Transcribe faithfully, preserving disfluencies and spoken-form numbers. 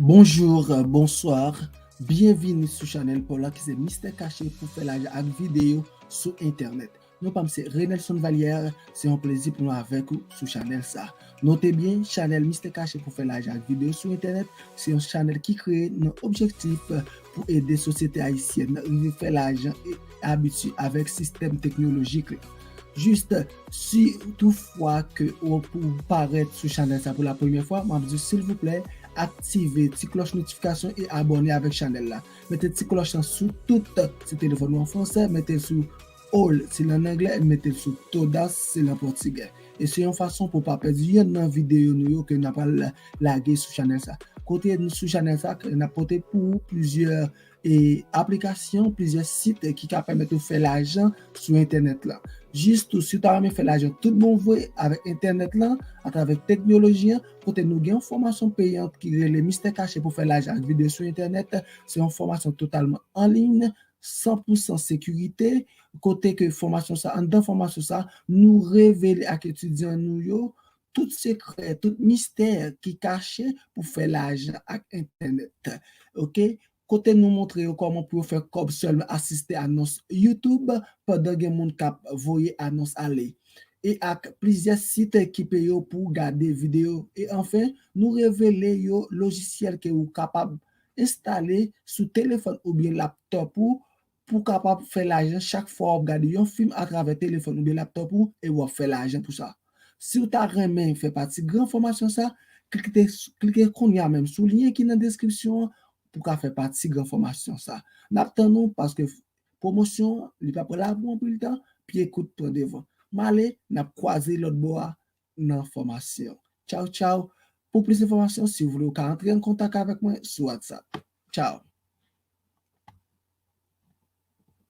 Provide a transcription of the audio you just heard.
Bonjou, bonswa, byenvini sou chanèl pa w la ki se Mistè Kache pou fè lajan ak videyo sou entènèt. Non pa m se Renelson Vallière, se yon plezi pou nou avèk ou sou chanèl sa. Note byen, chanèl Mistè Kache pou fè lajan ak videyo sou entènèt, se yon chanèl ki kreye nan objektif pou ede sosyete ayisyèn rive fè lajan e abitye avèk sistèm teknolojik la. Jis si toutfwa ke ou pou parèt sou chanèl sa pou la premyè fwa, m ap di silvouplè, aktive ti klòch notifikasyon e abòne avèk chanèl la. Mete ti klòch lan sou tout, si telefòn ou an fransè, mete l sou all, si l an anglè, mete l sou todas, si l an pòtigè. E se yon fason pou w pa pèdi yonn nan videyo nou yo ke n ap al lage sou chanèl sa. Kote nou sou chanèl sa, n ap pote pou ou plizyè e aplikasyon, plizyè sit ki ka pèmèt ou fè lajan sou entènèt lan. Jis tou, si w ta renmen fè lajan tout bon vre avèk entènèt lan, atravè teknoloji an, kote nou gen yon fòmasyon peyant ki rele Mistè Kache pou fè lajan ak videyo sou entènèt, se yon fòmasyon totalman an liy, san pou san sekirite, kote ke fòmasyon sa, anndan fòmasyon sa, nou revele ak etidyan nou yo tout sekrè, tout mistè ki kache pou fè lajan ak entènèt. Oke? Kote nou montre yo kòman pou yo fè kòb sèlman asiste anons YouTube pandan gen moun k ap voye anons ale. E ak plizyè sit ki peye w pou w gade videyo. E anfen, nou revele yo lojisyèl ke ou kapab enstale sou telefòn oubyen laptòp ou pou w kapab fè lajan chak fwa w ap gade yon fim atravè telefòn oubyen laptòp ou e w ap fè lajan pou sa. Si w ta renmen fè pati gran fòmasyon sa, klike, klike kounye a menm sou lyen ki nan deskripsyon an pou w ka fè pati gran fòmasyon sa. N ap tann ou paske pwomosyon an, li pa pral la pou anpil tan, pye kout pran devan. M ale, n ap kwaze lòt bò a nan fòmasyon. Tchaw, tchaw. Pou plis enfòmasyon, si w vle, ou ka antre an kontak avèk mwen sou WhatsApp. Tchaw.